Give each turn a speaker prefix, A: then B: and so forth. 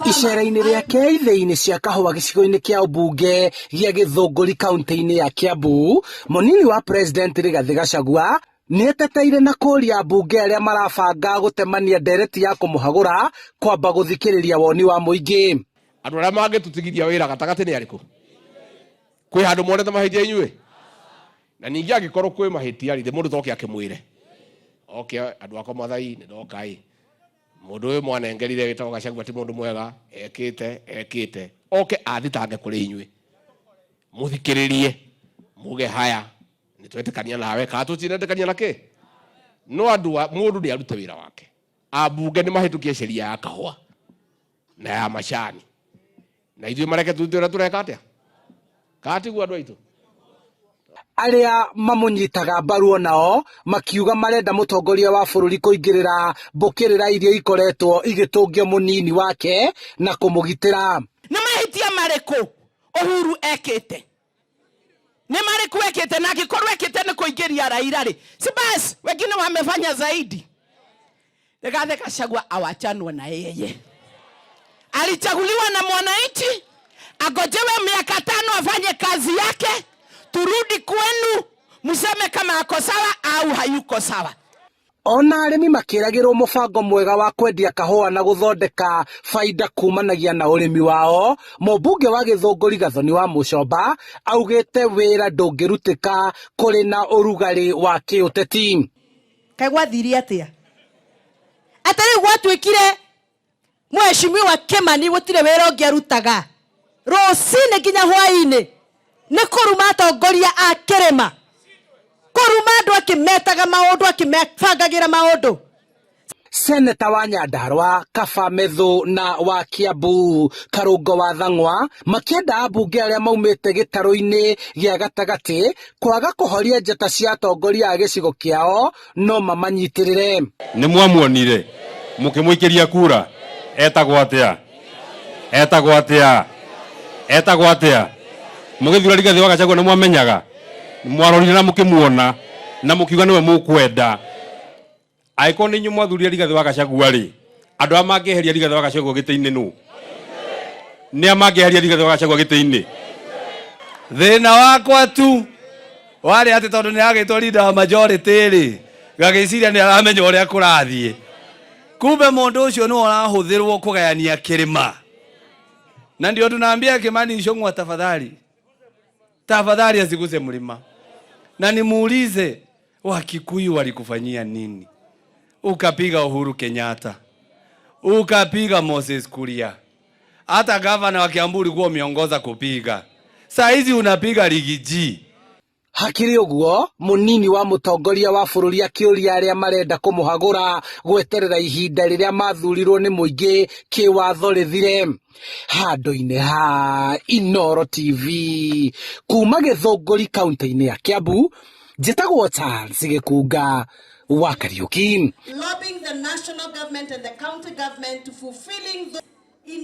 A: Icera-inĩ rĩake ithĩi-inĩ cia kahũa gĩcigo-inĩ kĩa ũmbunge gĩa Gĩthũngũri kauntĩ-inĩ ya Kiambu, mũnini wa President Rigathĩ Gachagua nĩeteteire na kũria ambunge arĩa marabanga gũtemania ndereti ya kũmũhagũra kwamba gũthikĩrĩria woni wa mũingĩ.
B: Andũ arĩa mangĩtũtigithia wĩra gatagatĩ nĩ arĩkũ? Kwĩ handũ monete mahĩtia inyuĩ? Na ningĩ angĩkorwo kwĩ mahĩtia rĩ, mũndũ toke akĩmwĩre. Oke andũ akwa Mathai nĩ ndoka ĩ. Mũndũ ũyũ mwanengerire wĩtagwo Gachagua ti mũndũ mwega, ekĩte, ekĩte. Oke athitange kũrĩ inyuĩ. Mũthikĩrĩrie, muge haya, nĩ twetĩkania nawe, kana tũtinetĩkania na kĩ? No andũ a, mũndũ nĩ arute wĩra wake. Ambunge nĩ mahĩtũkie sheria ya kahũa na ya macani. Na ithuĩ mareke tũrute ũrĩa tũreka atĩa? Kana tiguo andũ aitũ?
A: Arĩa mamũnyitaga mbaru onao makiuga marenda mũtongoria wa bũrũri kũingĩrĩra mbũkĩrĩra iria ikoretwo igĩtũngio mũnini wake na kũmũgitĩra.
C: Nĩ mahĩtia marĩkũ Uhuru ekĩte? Nĩ marĩkũ ekĩte? Na angĩkorwo ekĩte nĩ kũingĩria Raila rĩ, si basi wengine wamefanya zaidi. Rigathi Gachagua awachanwe na yeye. Alichaguliwa na mwananchi, agojewe miaka 5 afanye kazi yake, turudi kwenu mseme kama ako sawa au hayuko sawa.
A: Ona arĩmi makĩragĩrwo mũbango mwega wa kwendia kahũa na gũthondeka baida kumanagia na ũrĩmi wao, mũmbunge wa Gĩthũngũri Gathoni wa Mũcomba augĩte wĩra ndũngĩrutĩka kũrĩ na ũrugarĩ wa kĩũteti.
D: Kaĩ gwathire atĩa? Atĩ rĩu gwatuĩkire mheshimiwa Kimani gũtirĩ wĩra ũngĩ arutaga rũcinĩ nginya hwaĩ-inĩ nĩ kũruma atongoria a kĩrĩma, kũruma andũ akĩmetaga maũndũ, akĩmebangagĩra maũndũ.
A: Seneta wa Nyandarua Kaba Methu na wa Kiambu Karungo wa Thang'wa makĩenda ambunge arĩa maumĩte gĩtarũ-inĩ gĩa gatagatĩ kwaga kũhoria njata cia atongoria a gĩcigo kĩao no mamanyitĩrĩre.
E: Nĩ mwamuonire mũkĩmũikĩria kura, etagwo atĩa? Etagwo atĩa? Etagwo atĩa? Mũgĩthura Rigathĩ wa Gachagua nĩ mwamenyaga, mwarorire na mũkĩmuona na mũkiuga nĩwe mũkwenda. Angĩkorwo nĩ inyuĩ mwathurire Rigathĩ wa Gachagua rĩ, andũ arĩa mangĩeheria Rigathĩ wa Gachagua gĩtĩ-inĩ nũ? Nĩ a mangĩeheria Rigathĩ wa Gachagua gĩtĩ-inĩ?
F: Thĩna wakwa tu warĩ atĩ tondũ nĩ agĩtwo leader wa majority rĩ, ngagĩciria nĩ aramenya ũrĩa kũrathiĩ. Kumbe mũndũ ũcio nĩwe ũrahũthĩrwo kũgayania kĩrĩma. Na ndio tunaambia Kimani Ichung'wa, tafadhali, tafadhali asiguse mlima. Na nimuulize, Wakikuyu walikufanyia nini? Ukapiga Uhuru Kenyatta, ukapiga Moses Kuria, hata gavana wa Kiambu ulikuwa umeongoza kupiga. Saa hizi unapiga Riggy G.
A: Hakĩrĩ ũguo, mũnini wa mũtongoria wa bũrũri akĩũria arĩa marenda kũmũhagũra gweterera ihinda rĩrĩa mathurirwo nĩ mũingĩ kĩwatho rĩthire. Handũ-inĩ ha Inooro TV kuma Gĩthũngũri kaunti-inĩ ya Kiambu, njĩtagwo Charles Gĩkunga wa Kariuki.
D: Lobbying the national government and the county government to fulfilling the